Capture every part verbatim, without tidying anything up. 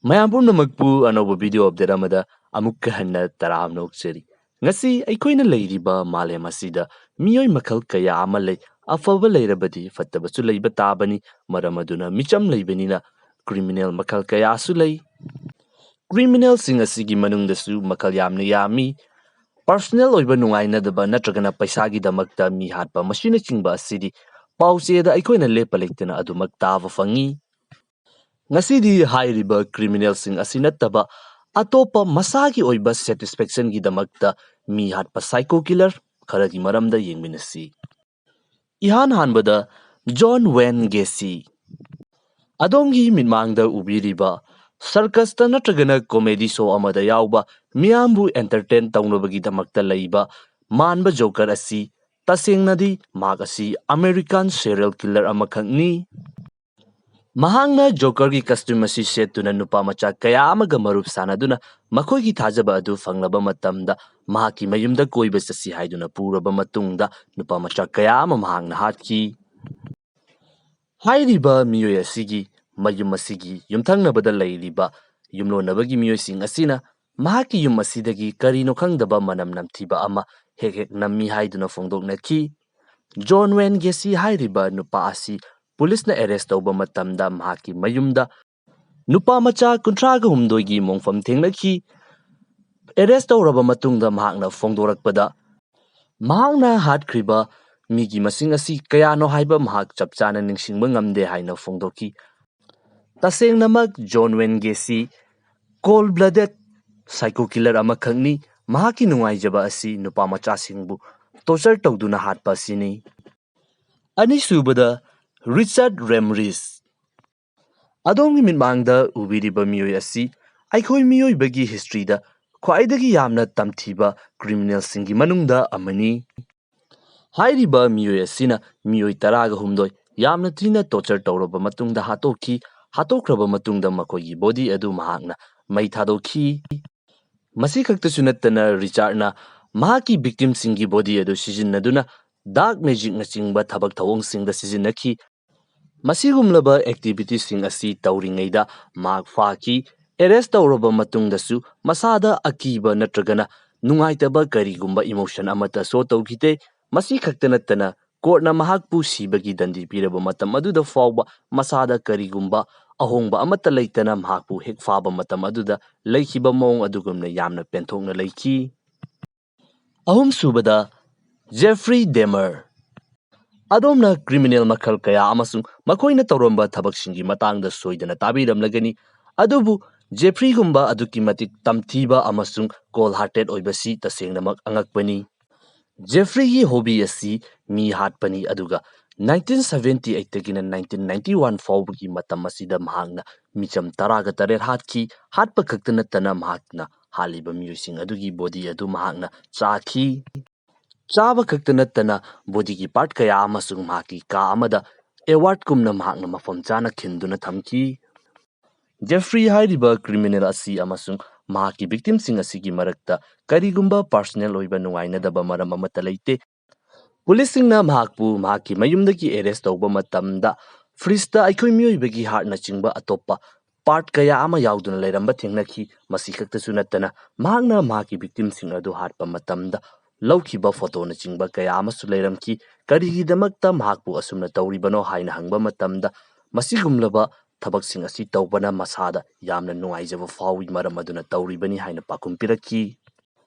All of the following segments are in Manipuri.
ꯃꯌꯥꯝ ꯄꯨꯝꯅꯃꯛꯄꯨ ꯑꯅꯧꯕ video update ꯑꯃꯗ ꯑꯃꯨꯛꯀ ꯍꯟꯅ ꯇꯔꯥꯝꯅ ꯑꯣꯛꯆꯔꯤ꯫ ꯉꯁꯤ ꯑꯩꯈꯣꯏꯅ ꯂꯩꯔꯤꯕ ꯃꯥꯂꯦꯝ ꯑꯁꯤꯗ ꯃꯤꯑꯣꯏ ꯃꯈꯜ ꯀꯌꯥ ꯑꯃ ꯂꯩ꯫ ꯑꯐꯕ ꯂꯩꯔꯕꯗꯤ ꯐꯠꯇꯕꯁꯨ ꯂꯩꯕ ꯇꯥꯕꯅꯤ꯫ ꯃꯔꯝ ꯑꯗꯨꯅ ꯃꯤꯆꯝ ꯂꯩꯕꯅꯤꯅ criminal ꯃꯈꯜ ꯀꯌꯥꯁꯨ ꯂꯩ꯫ Criminalꯁꯤꯡ ꯑꯁꯤꯒꯤ ꯃꯅꯨꯡꯗꯁꯨ ꯃꯈꯜ ꯌꯥꯝꯅ ꯌꯥꯝꯃꯤ꯫ Personal ꯑꯣꯏꯕ ꯅꯨꯡꯉꯥꯏꯅꯗꯕ ꯅꯠꯇ꯭ꯔꯒꯅ ꯄꯩꯁꯥꯒꯤꯗꯃꯛꯇ ꯃꯤ ꯍꯥꯠꯄ ꯃꯁꯤꯅꯆꯤꯡꯕ ꯑꯁꯤꯗꯤ ꯄꯥꯎꯆꯦꯗ ꯑꯩꯈꯣꯏꯅ ꯂꯦꯞꯄ ꯂꯩꯇꯅ ꯑꯗꯨꯃꯛ ꯇꯥꯕ ꯐꯪꯉꯤ꯫ ꯉꯁꯤꯗꯤ ꯍꯥꯏꯔꯤꯕ criminalꯁꯤꯡ ꯑꯁꯤ ꯅꯠꯇꯕ ꯑꯇꯣꯞꯄ ꯃꯁꯥꯒꯤ ꯑꯣꯏꯕ satisfactionꯒꯤꯗꯃꯛꯇ ꯃꯤ ꯍꯥꯠꯄ psycho killer ꯈꯔꯒꯤ ꯃꯔꯝꯗ ꯌꯦꯡꯃꯤꯟꯅꯁꯤ꯫ ꯏꯍꯥꯟ ꯍꯥꯟꯕꯗ John Wayne Gacy꯫ ꯑꯗꯣꯝꯒꯤ ꯃꯤꯠꯃꯥꯡꯗ ꯎꯕꯤꯔꯤꯕ circusꯇ ꯅꯠꯇ꯭ꯔꯒꯅ comedy show ꯑꯃꯗ ꯌꯥꯎꯕ ꯃꯤꯌꯥꯝꯕꯨ entertain ꯇꯧꯅꯕꯒꯤꯗꯃꯛꯇ ꯂꯩꯕ ꯃꯥꯟꯕ Joker ꯑꯁꯤ ꯇꯁꯦꯡꯅꯗꯤ ꯃꯍꯥꯛ ꯑꯁꯤ American serial killer ꯑꯃꯈꯛꯅꯤ꯫ ꯃꯍꯥꯛꯅ Jokerꯒꯤ costume ꯑꯁꯤ ꯁꯦꯠꯇꯨꯅ ꯅꯨꯄꯥ ꯃꯆꯥ ꯀꯌꯥ ꯑꯃꯒ ꯃꯔꯨꯞ ꯁꯥꯟꯅꯗꯨꯅ ꯃꯈꯣꯏꯒꯤ ꯊꯥꯖꯕ ꯑꯗꯨ ꯐꯪꯂꯕ ꯃꯇꯝꯗ ꯃꯍꯥꯛꯀꯤ ꯃꯌꯨꯝꯗ ꯀꯣꯏꯕ ꯆꯠꯁꯤ ꯍꯥꯏꯗꯨꯅ ꯄꯨꯔꯕ ꯃꯇꯨꯡꯗ ꯅꯨꯄꯥ ꯃꯆꯥ ꯀꯌꯥ ꯑꯃ ꯃꯍꯥꯛꯅ ꯍꯥꯠꯈꯤ꯫ ꯍꯥꯏꯔꯤꯕ ꯃꯤꯑꯣꯏ ꯑꯁꯤꯒꯤ ꯃꯌꯨꯝ ꯑꯁꯤꯒꯤ ꯌꯨꯝꯊꯪꯅꯕꯗ ꯂꯩꯔꯤꯕ ꯌꯨꯝꯂꯣꯟꯅꯕꯒꯤ ꯃꯤꯑꯣꯏꯁꯤꯡ ꯑꯁꯤꯅ ꯃꯍꯥꯛꯀꯤ ꯌꯨꯝ ꯑꯁꯤꯗꯒꯤ ꯀꯔꯤꯅꯣ ꯈꯪꯗꯕ ꯃꯅꯝ ꯅꯝꯊꯤꯕ ꯑꯃ ꯍꯦꯛ ꯍꯦꯛ ꯅꯝꯃꯤ ꯍꯥꯏꯗꯨꯅ ꯐꯣꯡꯗꯣꯛꯅꯈꯤ꯫ John Wayne Gacy ꯍꯥꯏꯔꯤꯕ ꯅꯨꯄꯥ ꯑꯁꯤ ꯄꯨꯂꯤꯁꯅ arrest ꯇꯧꯕ ꯃꯇꯝꯗ ꯃꯍꯥꯛꯀꯤ ꯃꯌꯨꯝꯗ ꯅꯨꯄꯥ ꯃꯆꯥ ꯀꯨꯟꯊ꯭ꯔꯥꯒ ꯍꯨꯝꯗꯣꯏꯒꯤ ꯃꯣꯡꯐꯝ ꯊꯦꯡꯅꯈꯤ꯫ Arrest ꯇꯧꯔꯕ ꯃꯇꯨꯡꯗ ꯃꯍꯥꯛꯅ ꯐꯣꯡꯗꯣꯔꯛꯄꯗ ꯃꯍꯥꯛꯅ ꯍꯥꯠꯈ꯭ꯔꯤꯕ ꯃꯤꯒꯤ ꯃꯁꯤꯡ ꯑꯁꯤ ꯀꯌꯥꯅꯣ ꯍꯥꯏꯕ ꯃꯍꯥꯛ ꯆꯞ ꯆꯥꯅ ꯅꯤꯡꯁꯤꯡꯕ ꯉꯝꯗꯦ ꯍꯥꯏꯅ ꯐꯣꯡꯗꯣꯛꯈꯤ꯫ ꯇꯁꯦꯡꯅꯃꯛ John Wayne Gacy cold blooded psycho killer ꯑꯃꯈꯛꯅꯤ꯫ ꯃꯍꯥꯛꯀꯤ ꯅꯨꯡꯉꯥꯏꯖꯕ ꯑꯁꯤ ꯅꯨꯄꯥ ꯃꯆꯥꯁꯤꯡꯕꯨ torture ꯇꯧꯗꯨꯅ ꯍꯥꯠꯄ ꯑꯁꯤꯅꯤ꯫ ꯑꯅꯤꯁꯨꯕꯗ Richard Ramirez꯫ ꯑꯗꯣꯝꯒꯤ ꯃꯤꯠꯃꯥꯡꯗ ꯎꯕꯤꯔꯤꯕ ꯃꯤꯑꯣꯏ ꯑꯁꯤ ꯑꯩꯈꯣꯏ ꯃꯤꯑꯣꯏꯕꯒꯤ historyꯗ ꯈ꯭ꯋꯥꯏꯗꯒꯤ ꯌꯥꯝꯅ ꯇꯝꯊꯤꯕ criminalꯁꯤꯡꯒꯤ ꯃꯅꯨꯡꯗ ꯑꯃꯅꯤ꯫ ꯍꯥꯏꯔꯤꯕ ꯃꯤꯑꯣꯏ ꯑꯁꯤꯅ ꯃꯤꯑꯣꯏ ꯇꯔꯥꯒ ꯍꯨꯝꯗꯣꯏ ꯌꯥꯝꯅ ꯊꯤꯅ torture ꯇꯧꯔꯕ ꯃꯇꯨꯡꯗ ꯍꯥꯠꯇꯣꯛꯈꯤ꯫ ꯍꯥꯠꯇꯣꯛꯈ꯭ꯔꯕ ꯃꯇꯨꯡꯗ ꯃꯈꯣꯏꯒꯤ body ꯑꯗꯨ ꯃꯍꯥꯛꯅ ꯃꯩ ꯊꯥꯗꯣꯛꯈꯤ꯫ ꯃꯁꯤ ꯈꯛꯇꯁꯨ ꯅꯠꯇꯅ Richardꯅ ꯃꯍꯥꯛꯀꯤ victimꯁꯤꯡꯒꯤ body ꯑꯗꯨ ꯁꯤꯖꯤꯟꯅꯗꯨꯅ dark magicꯅꯆꯤꯡꯕ ꯊꯕꯛ ꯊꯧꯑꯣꯡꯁꯤꯡꯗ ꯁꯤꯖꯤꯟꯅꯈꯤ꯫ ꯃꯁꯤꯒꯨꯝꯂꯕ ꯑꯦꯛꯇꯤꯚꯤꯇꯤꯁꯁꯤꯡ ꯑꯁꯤ ꯇꯧꯔꯤꯉꯩꯗ ꯃꯍꯥꯛ ꯐꯥꯈꯤ꯫ ꯑꯦꯔꯦꯁ ꯇꯧꯔꯕ ꯃꯇꯨꯡꯗꯁꯨ ꯃꯁꯥꯗ ꯑꯀꯤꯕ ꯅꯠꯇ꯭ꯔꯒꯅ ꯅꯨꯡꯉꯥꯏꯇꯕ ꯀꯔꯤꯒꯨꯝꯕ ꯏꯃꯣꯁꯟ ꯑꯃꯠꯇ ꯁꯣ ꯇꯧꯈꯤꯗꯦ꯫ ꯃꯁꯤ ꯈꯛꯇ ꯅꯠꯇꯅ ꯀꯣꯔꯠꯅ ꯃꯍꯥꯛꯄꯨ ꯁꯤꯕꯒꯤ ꯗꯟꯗꯤ ꯄꯤꯔꯕ ꯃꯇꯝ ꯑꯗꯨꯗ ꯐꯥꯎꯕ ꯃꯁꯥꯗ ꯀꯔꯤꯒꯨꯝꯕ ꯑꯍꯣꯡꯕ ꯑꯃꯠꯇ ꯂꯩꯇꯅ ꯃꯍꯥꯛꯄꯨ ꯍꯦꯛ ꯐꯥꯕ ꯃꯇꯝ ꯑꯗꯨꯗ ꯂꯩꯈꯤꯕ ꯃꯑꯣꯡ ꯑꯗꯨꯒꯨꯝꯅ ꯌꯥꯝꯅ ꯄꯦꯟꯊꯣꯛꯅ ꯂꯩꯈꯤ꯫ ꯑꯍꯨꯝꯁꯨꯕꯗ, ꯖꯦꯐ꯭ꯔꯤ ꯗꯦꯃꯔ꯫ ꯑꯗꯣꯝꯅ ꯀ꯭ꯔꯤꯃꯤꯅꯦꯜ ꯃꯈꯜ ꯀꯌꯥ ꯑꯃꯁꯨꯡ ꯃꯈꯣꯏꯅ ꯇꯧꯔꯝꯕ ꯊꯕꯛꯁꯤꯡꯒꯤ ꯃꯇꯥꯡꯗ ꯁꯣꯏꯗꯅ ꯇꯥꯕꯤꯔꯝꯂꯒꯅꯤ, ꯑꯗꯨꯕꯨ ꯖꯦꯐ꯭ꯔꯤꯒꯨꯝꯕ ꯑꯗꯨꯛꯀꯤ ꯃꯇꯤꯛ ꯇꯝꯊꯤꯕ ꯑꯃꯁꯨꯡ ꯀꯣꯜ ꯍꯥꯔꯇꯦꯠ ꯑꯣꯏꯕꯁꯤ ꯇꯁꯦꯡꯅꯃꯛ ꯑꯉꯛꯄꯅꯤ꯫ ꯖꯦꯐ꯭ꯔꯤꯒꯤ ꯍꯣꯕꯤ ꯑꯁꯤ ꯃꯤ ꯍꯥꯠꯄꯅꯤ, ꯑꯗꯨꯒ ꯅꯥꯏꯟꯇꯤꯟ ꯁꯚꯦꯟꯇꯤ ꯑꯩꯠꯇꯒꯤꯅ ꯅꯥꯏꯟꯇꯤꯟ ꯅꯥꯏꯟꯇꯤ ꯋꯥꯟ ꯐꯥꯎꯕꯒꯤ ꯃꯇꯝ ꯑꯁꯤꯗ ꯃꯍꯥꯛꯅ ꯃꯤꯆꯝ ꯇꯔꯥꯒ ꯇꯔꯦꯠ ꯍꯥꯠꯈꯤ꯫ ꯍꯥꯠꯄ ꯈꯛꯇ ꯅꯠꯇꯅ ꯃꯍꯥꯛꯅ ꯍꯥꯠꯂꯤꯕ ꯃꯤꯑꯣꯏꯁꯤꯡ ꯑꯗꯨꯒꯤ ꯕꯣꯗꯤ ꯑꯗꯨ ꯃꯍꯥꯛꯅ ꯆꯥꯈꯤ꯫ ꯆꯥꯕ ꯈꯛꯇ ꯅꯠꯇꯅ ꯕꯣꯗꯤꯒꯤ ꯄꯥꯔꯠ ꯀꯌꯥ ꯑꯃꯁꯨ ꯃꯍꯥꯛꯀꯤ ꯀꯥ ꯑꯃꯗ ꯑꯦꯋꯥꯔꯗꯀꯨꯝꯅ ꯃꯍꯥꯛꯅ ꯃꯐꯝ ꯆꯥꯅ ꯈꯤꯟꯗꯨꯅ ꯊꯝꯈꯤ꯫ ꯖꯦꯐ꯭ꯔꯤ ꯍꯥꯏꯔꯤꯕ ꯀ꯭ꯔꯤꯃꯤꯅꯦꯜ ꯑꯁꯤ ꯑꯃꯁꯨꯡ ꯃꯍꯥꯛꯀꯤ ꯚꯤꯛꯇꯤꯝꯁꯤꯡ ꯑꯁꯤꯒꯤ ꯃꯔꯛꯇ ꯀꯔꯤꯒꯨꯝꯕ ꯄꯥꯔꯁꯣꯅꯦꯜ ꯑꯣꯏꯕ ꯅꯨꯡꯉꯥꯏꯅꯗꯕ ꯃꯔꯝ ꯑꯃꯠꯇ ꯂꯩꯇꯦ꯫ ꯄꯨꯂꯤꯁꯁꯤꯡꯅ ꯃꯍꯥꯛꯄꯨ ꯃꯍꯥꯛꯀꯤ ꯃꯌꯨꯝꯗꯒꯤ ꯑꯦꯔꯦꯁ ꯇꯧꯕ ꯃꯇꯝꯗ ꯐ꯭ꯔꯤꯖꯇ ꯑꯩꯈꯣꯏ ꯃꯤꯑꯣꯏꯕꯒꯤ ꯍꯥꯔꯠꯅꯆꯤꯡꯕ ꯑꯇꯣꯞꯄ ꯄꯥꯔꯠ ꯀꯌꯥ ꯑꯃ ꯌꯥꯎꯗꯨꯅ ꯂꯩꯔꯝꯕ ꯊꯦꯡꯅꯈꯤ꯫ ꯃꯁꯤ ꯈꯛꯇꯁꯨ ꯅꯠꯇꯅ ꯃꯍꯥꯛꯅ ꯃꯍꯥꯛꯀꯤ ꯚꯤꯛꯇꯤꯝꯁꯤꯡ ꯑꯗꯨ ꯍꯥꯠꯄ ꯃꯇꯝꯗ ꯂꯧꯈꯤꯕ ꯐꯣꯇꯣꯅꯆꯤꯡꯕ ꯀꯌꯥ ꯑꯃꯁꯨ ꯂꯩꯔꯝꯈꯤ꯫ ꯀꯔꯤꯒꯤꯗꯃꯛꯇ ꯃꯍꯥꯛꯄꯨ ꯑꯁꯨꯝꯅ ꯇꯧꯔꯤꯕꯅꯣ ꯍꯥꯏꯅ ꯍꯪꯕ ꯃꯇꯝꯗ, ꯃꯁꯤꯒꯨꯝꯂꯕ ꯊꯕꯛꯁꯤꯡ ꯑꯁꯤ ꯇꯧꯕꯅ ꯃꯁꯥꯗ ꯌꯥꯝꯅ ꯅꯨꯡꯉꯥꯏꯖꯕ ꯐꯥꯎꯏ, ꯃꯔꯝ ꯑꯗꯨꯅ ꯇꯧꯔꯤꯕꯅꯤ ꯍꯥꯏꯅ ꯄꯥꯎꯈꯨꯝ ꯄꯤꯔꯛꯈꯤ꯫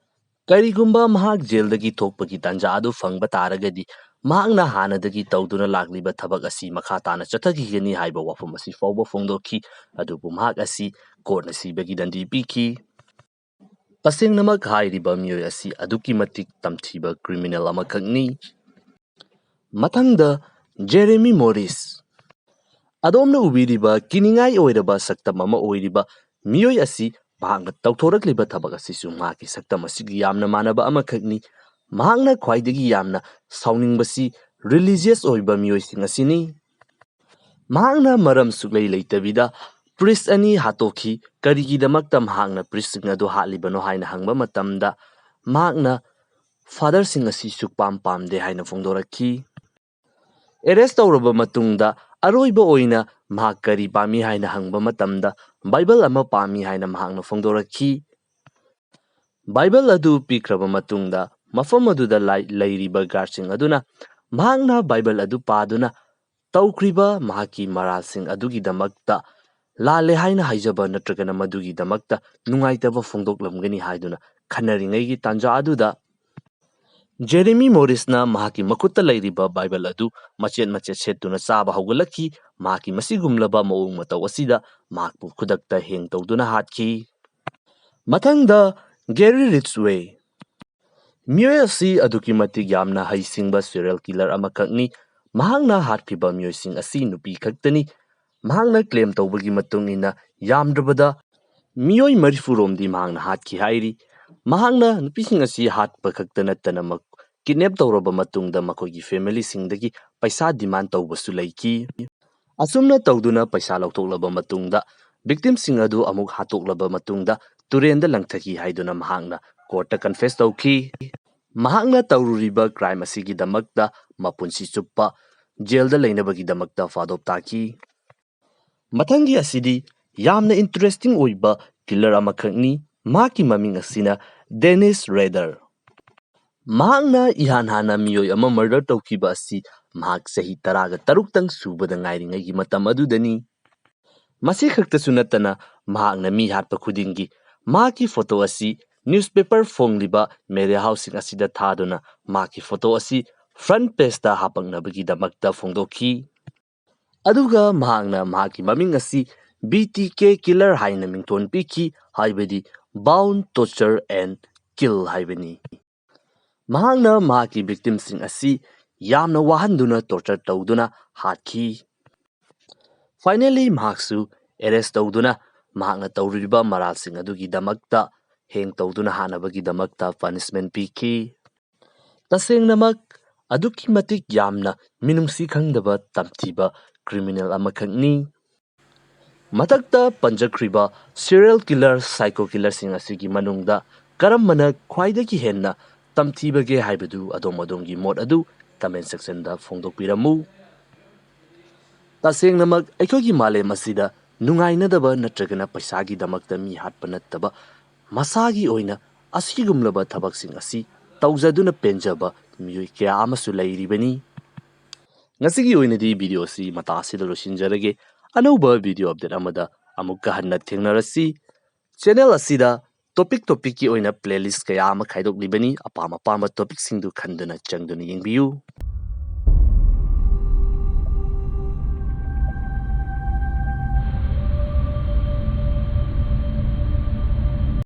ꯀꯔꯤꯒꯨꯝꯕ ꯃꯍꯥꯛ ꯖꯦꯜꯗꯒꯤ ꯊꯣꯛꯄꯒꯤ ꯇꯥꯟꯖꯥ ꯑꯗꯨ ꯐꯪꯕ ꯇꯥꯔꯒꯗꯤ, ꯃꯍꯥꯛꯅ ꯍꯥꯟꯅꯗꯒꯤ ꯇꯧꯗꯨꯅ ꯂꯥꯛꯂꯤꯕ ꯊꯕꯛ ꯑꯁꯤ ꯃꯈꯥ ꯇꯥꯅ ꯆꯠꯊꯈꯤꯒꯅꯤ ꯍꯥꯏꯕ ꯋꯥꯐꯝ ꯑꯁꯤ ꯐꯥꯎꯕ ꯐꯣꯡꯗꯣꯛꯈꯤ꯫ ꯑꯗꯨꯕꯨ ꯃꯍꯥꯛ ꯑꯁꯤ ꯀꯣꯔꯠꯅ ꯁꯤꯕꯒꯤ ꯗꯟꯗꯤ ꯄꯤꯈꯤ꯫ ꯇꯁꯦꯡꯅꯃꯛ ꯍꯥꯏꯔꯤꯕ ꯃꯤꯑꯣꯏ ꯑꯁꯤ ꯑꯗꯨꯛꯀꯤ ꯃꯇꯤꯛ ꯇꯝꯊꯤꯕ ꯀ꯭ꯔꯤꯃꯤꯅꯦꯜ ꯑꯃꯈꯛꯅꯤ꯫ ꯃꯊꯪꯗ, ꯖꯦꯔꯦꯃꯤ ꯃꯣꯔꯤꯁ꯫ ꯑꯗꯣꯝꯅ ꯎꯕꯤꯔꯤꯕ ꯀꯤꯅꯤꯡꯉꯥꯏ ꯑꯣꯏꯔꯕ ꯁꯛꯇꯝ ꯑꯃ ꯑꯣꯏꯔꯤꯕ ꯃꯤꯑꯣꯏ ꯑꯁꯤ ꯃꯍꯥꯛꯅ ꯇꯧꯊꯣꯔꯛꯂꯤꯕ ꯊꯕꯛ ꯑꯁꯤꯁꯨ ꯃꯍꯥꯛꯀꯤ ꯁꯛꯇꯝ ꯑꯁꯤꯒ ꯌꯥꯝꯅ ꯃꯥꯟꯅꯕ ꯑꯃꯈꯛꯅꯤ꯫ ꯃꯍꯥꯛꯅ ꯈ꯭ꯋꯥꯏꯗꯒꯤ ꯌꯥꯝꯅ ꯁꯥꯎꯅꯤꯡꯕꯁꯤ ꯔꯤꯂꯤꯖꯤꯌꯁ ꯑꯣꯏꯕ ꯃꯤꯑꯣꯏꯁꯤꯡ ꯑꯁꯤꯅꯤ꯫ ꯃꯍꯥꯛꯅ ꯃꯔꯝ ꯁꯨꯛꯂꯩ ꯂꯩꯇꯕꯤꯗ ꯄ꯭ꯔꯤꯁ ꯑꯅꯤ ꯍꯥꯠꯇꯣꯛꯈꯤ꯫ ꯀꯔꯤꯒꯤꯗꯃꯛꯇ ꯃꯍꯥꯛꯅ ꯄ꯭ꯔꯤꯁꯁꯤꯡ ꯑꯗꯨ ꯍꯥꯠꯂꯤꯕꯅꯣ ꯍꯥꯏꯅ ꯍꯪꯕ ꯃꯇꯝꯗ, ꯃꯍꯥꯛꯅ ꯐꯥꯗꯔꯁꯤꯡ ꯑꯁꯤ ꯁꯨꯛꯄꯥꯝ ꯄꯥꯝꯗꯦ ꯍꯥꯏꯅ ꯐꯣꯡꯗꯣꯔꯛꯈꯤ꯫ ꯑꯦꯔꯦꯁ ꯇꯧꯔꯕ ꯃꯇꯨꯡꯗ ꯑꯔꯣꯏꯕ ꯑꯣꯏꯅ ꯃꯍꯥꯛ ꯀꯔꯤ ꯄꯥꯝꯃꯤ ꯍꯥꯏꯅ ꯍꯪꯕ ꯃꯇꯝꯗ, ꯕꯥꯏꯕꯜ ꯑꯃ ꯄꯥꯝꯃꯤ ꯍꯥꯏꯅ ꯃꯍꯥꯛꯅ ꯐꯣꯡꯗꯣꯔꯛꯈꯤ꯫ ꯕꯥꯏꯕꯜ ꯑꯗꯨ ꯄꯤꯈ꯭ꯔꯕ ꯃꯇꯨꯡꯗ, ꯃꯐꯝ ꯑꯗꯨꯗ ꯂꯥꯏ-, ꯂꯩꯔꯤꯕ ꯒꯥꯔꯗꯁꯤꯡ ꯑꯗꯨꯅ ꯃꯍꯥꯛꯅ ꯕꯥꯏꯕꯜ ꯑꯗꯨ ꯄꯥꯗꯨꯅ ꯇꯧꯈ꯭ꯔꯤꯕ ꯃꯍꯥꯛꯀꯤ ꯃꯔꯥꯜꯁꯤꯡ ꯑꯗꯨꯒꯤꯗꯃꯛꯇ, ꯂꯥꯜꯂꯦ ꯍꯥꯏꯅ ꯍꯥꯏꯖꯕ ꯅꯠꯇ꯭ꯔꯒꯅ ꯃꯗꯨꯒꯤꯗꯃꯛꯇ ꯅꯨꯡꯉꯥꯏꯇꯕ ꯐꯣꯡꯗꯣꯛꯂꯝꯒꯅꯤ ꯍꯥꯏꯗꯨꯅ ꯈꯟꯅꯔꯤꯉꯩꯒꯤ ꯇꯥꯟꯖꯥ ꯑꯗꯨꯗ, ꯖꯦꯔꯦꯃꯤ ꯃꯣꯔꯤꯁꯅ ꯃꯍꯥꯛꯀꯤ ꯃꯈꯨꯠꯇ ꯂꯩꯔꯤꯕ ꯕꯥꯏꯕꯜ ꯑꯗꯨ ꯃꯆꯦꯠ ꯃꯆꯦꯠ ꯁꯦꯠꯇꯨꯅ ꯆꯥꯕ ꯍꯧꯒꯠꯂꯛꯈꯤ꯫ ꯃꯍꯥꯛꯀꯤ ꯃꯁꯤꯒꯨꯝꯂꯕ ꯃꯑꯣꯡ ꯃꯇꯧ ꯑꯁꯤꯗ ꯃꯍꯥꯛꯄꯨ ꯈꯨꯗꯛꯇ ꯍꯦꯡ ꯇꯧꯗꯨꯅ ꯍꯥꯠꯈꯤ꯫ ꯃꯊꯪꯗ, ꯒꯦꯔꯤ ꯔꯤꯆꯋꯦ꯫ ꯃꯤꯑꯣꯏ ꯑꯁꯤ ꯑꯗꯨꯛꯀꯤ ꯃꯇꯤꯛ ꯌꯥꯝꯅ ꯍꯩꯁꯤꯡꯕ serial killer ꯑꯃꯈꯛꯅꯤ꯫ ꯃꯍꯥꯛꯅ ꯍꯥꯠꯈꯤꯕ ꯃꯤꯑꯣꯏꯁꯤꯡ ꯑꯁꯤ ꯅꯨꯄꯤ ꯈꯛꯇꯅꯤ꯫ ꯃꯍꯥꯛꯅ claim ꯇꯧꯕꯒꯤ ꯃꯇꯨꯡ ꯏꯟꯅ, ꯌꯥꯝꯗ꯭ꯔꯕꯗ ꯃꯤꯑꯣꯏ ꯃꯔꯤꯐꯨ ꯔꯣꯝꯗꯤ ꯃꯍꯥꯛꯅ ꯍꯥꯠꯈꯤ ꯍꯥꯏꯔꯤ꯫ ꯃꯍꯥꯛꯅ ꯅꯨꯄꯤꯁꯤꯡ ꯑꯁꯤ ꯍꯥꯠꯄ ꯈꯛꯇ ꯅꯠꯇꯅ, ꯃ-, kidnap ꯇꯧꯔꯕ ꯃꯇꯨꯡꯗ ꯃꯈꯣꯏꯒꯤ familyꯁꯤꯡꯗꯒꯤ ꯄꯩꯁꯥ demand ꯇꯧꯕꯁꯨ ꯂꯩꯈꯤ꯫ ꯑꯁꯨꯝꯅ ꯇꯧꯗꯨꯅ ꯄꯩꯁꯥ ꯂꯧꯊꯣꯛꯂꯕ ꯃꯇꯨꯡꯗ, victimꯁꯤꯡ ꯑꯗꯨ ꯑꯃꯨꯛ ꯍꯥꯠꯇꯣꯛꯂꯕ ꯃꯇꯨꯡꯗ, ꯇꯨꯔꯦꯟꯗ ꯂꯪꯊꯈꯤ ꯍꯥꯏꯗꯨꯅ ꯃꯍꯥꯛꯅ courtꯇ confess ꯇꯧꯈꯤ꯫ ꯃꯍꯥꯛꯅ ꯇꯧꯔꯨꯔꯤꯕ crime ꯑꯁꯤꯒꯤꯗꯃꯛꯇ ꯃꯄꯨꯟꯁꯤ ꯆꯨꯞꯄ jailꯗ ꯂꯩꯅꯕꯒꯤꯗꯃꯛꯇ ꯐꯥꯗꯣꯛ ꯇꯥꯈꯤ꯫ ꯃꯊꯪꯒꯤ ꯑꯁꯤꯗꯤ ꯌꯥꯝꯅ interesting ꯑꯣꯏꯕ killer ꯑꯃꯈꯛꯅꯤ꯫ ꯃꯍꯥꯛꯀꯤ ꯃꯃꯤꯡ ꯑꯁꯤꯅ Dennis Rader꯫ ꯃꯍꯥꯛꯅ ꯏꯍꯥꯟ ꯍꯥꯟꯅ ꯃꯤꯑꯣꯏ ꯑꯃ murder ꯇꯧꯈꯤꯕ ꯑꯁꯤ ꯃꯍꯥꯛ ꯆꯍꯤ ꯇꯔꯥꯒ ꯇꯔꯨꯛꯇꯪ ꯁꯨꯕꯗ ꯉꯥꯏꯔꯤꯉꯩꯒꯤ ꯃꯇꯝ ꯑꯗꯨꯗꯅꯤ꯫ ꯃꯁꯤ ꯈꯛꯇꯁꯨ ꯅꯠꯇꯅ, ꯃꯍꯥꯛꯅ ꯃꯤ ꯍꯥꯠꯄ ꯈꯨꯗꯤꯡꯒꯤ ꯃꯍꯥꯛꯀꯤ photo ꯑꯁꯤ newspaper ꯐꯣꯡꯂꯤꯕ media houseꯁꯤꯡ ꯑꯁꯤꯗ ꯊꯥꯗꯨꯅ ꯃꯍꯥꯛꯀꯤ photo ꯑꯁꯤ front pageꯇ ꯍꯥꯄꯛꯅꯕꯒꯤꯗꯃꯛꯇ ꯐꯣꯡꯗꯣꯛꯈꯤ꯫ ꯑꯗꯨꯒ ꯃꯍꯥꯛꯅ ꯃꯍꯥꯛꯀꯤ ꯃꯃꯤꯡ ꯑꯁꯤ B T K killer ꯍꯥꯏꯅ ꯃꯤꯡꯊꯣꯟ ꯄꯤꯈꯤ, ꯍꯥꯏꯕꯗꯤ Bound, Torture and Kill ꯍꯥꯏꯕꯅꯤ꯫ ꯃꯍꯥꯛꯅ ꯃꯍꯥꯛꯀꯤ victimꯁꯤꯡ ꯑꯁꯤ ꯌꯥꯝꯅ ꯋꯥꯍꯟꯗꯨꯅ torture ꯇꯧꯗꯨꯅ ꯍꯥꯠꯈꯤ꯫ Finally, ꯃꯍꯥꯛꯁꯨ arrest ꯇꯧꯗꯨꯅ ꯃꯍꯥꯛꯅ ꯇꯧꯔꯤꯕ ꯃꯔꯥꯜꯁꯤꯡ ꯑꯗꯨꯒꯤꯗꯃꯛꯇ ꯍꯦꯡ ꯇꯧꯗꯨꯅ ꯍꯥꯠꯅꯕꯒꯤꯗꯃꯛꯇ punishment ꯄꯤꯈꯤ꯫ ꯇꯁꯦꯡꯅꯃꯛ ꯑꯗꯨꯛꯀꯤ ꯃꯇꯤꯛ ꯌꯥꯝꯅ ꯃꯤꯅꯨꯡꯁꯤ ꯈꯪꯗꯕ ꯇꯝꯊꯤꯕ criminal ꯑꯃꯈꯛꯅꯤ꯫ ꯃꯊꯛꯇ ꯄꯟꯖꯈ꯭ꯔꯤꯕ serial killer, psycho killerꯁꯤꯡ ꯑꯁꯤꯒꯤ ꯃꯅꯨꯡꯗ ꯀꯔꯝꯕꯅ ꯈ꯭ꯋꯥꯏꯗꯒꯤ ꯍꯦꯟꯅ ꯇꯝꯊꯤꯕꯒꯦ ꯍꯥꯏꯕꯗꯨ ꯑꯗꯣꯝ ꯑꯗꯣꯝꯒꯤ ꯃꯣꯠ ꯑꯗꯨ comment sectionꯗ ꯐꯣꯡꯗꯣꯛꯄꯤꯔꯝꯃꯨ꯫ ꯇꯁꯦꯡꯅꯃꯛ ꯑꯩꯈꯣꯏꯒꯤ ꯃꯥꯂꯦꯝ ꯑꯁꯤꯗ ꯅꯨꯡꯉꯥꯏꯅꯗꯕ ꯅꯠꯇ꯭ꯔꯒꯅ ꯄꯩꯁꯥꯒꯤꯗꯃꯛꯇ ꯃꯤ ꯍꯥꯠꯄ ꯅꯠꯇꯕ, ꯃꯁꯥꯒꯤ ꯑꯣꯏꯅ ꯑꯁꯤꯒꯨꯝꯂꯕ ꯊꯕꯛꯁꯤꯡ ꯑꯁꯤ ꯇꯧꯖꯗꯨꯅ ꯄꯦꯟꯖꯕ ꯃꯤꯑꯣꯏ ꯀꯌꯥ ꯑꯃꯁꯨ ꯂꯩꯔꯤꯕꯅꯤ꯫ ꯉꯁꯤꯒꯤ ꯑꯣꯏꯅꯗꯤ video ꯑꯁꯤ ꯃꯇꯥ ꯑꯁꯤꯗ ꯂꯣꯏꯁꯤꯟꯖꯔꯒꯦ꯫ ꯑꯅꯧꯕ video update ꯑꯃꯗ ꯑꯃꯨꯛꯀ ꯍꯟꯅ ꯊꯦꯡꯅꯔꯁꯤ꯫ Channel ꯑꯁꯤꯗ topic topicꯀꯤ ꯑꯣꯏꯅ playlist ꯀꯌꯥ ꯑꯃ ꯈꯥꯏꯗꯣꯛꯂꯤꯕꯅꯤ꯫ ꯑꯄꯥꯝ ꯑꯄꯥꯝꯕ topicꯁꯤꯡꯗꯨ ꯈꯟꯗꯨꯅ ꯆꯪꯗꯨꯅ ꯌꯦꯡꯕꯤꯌꯨ꯫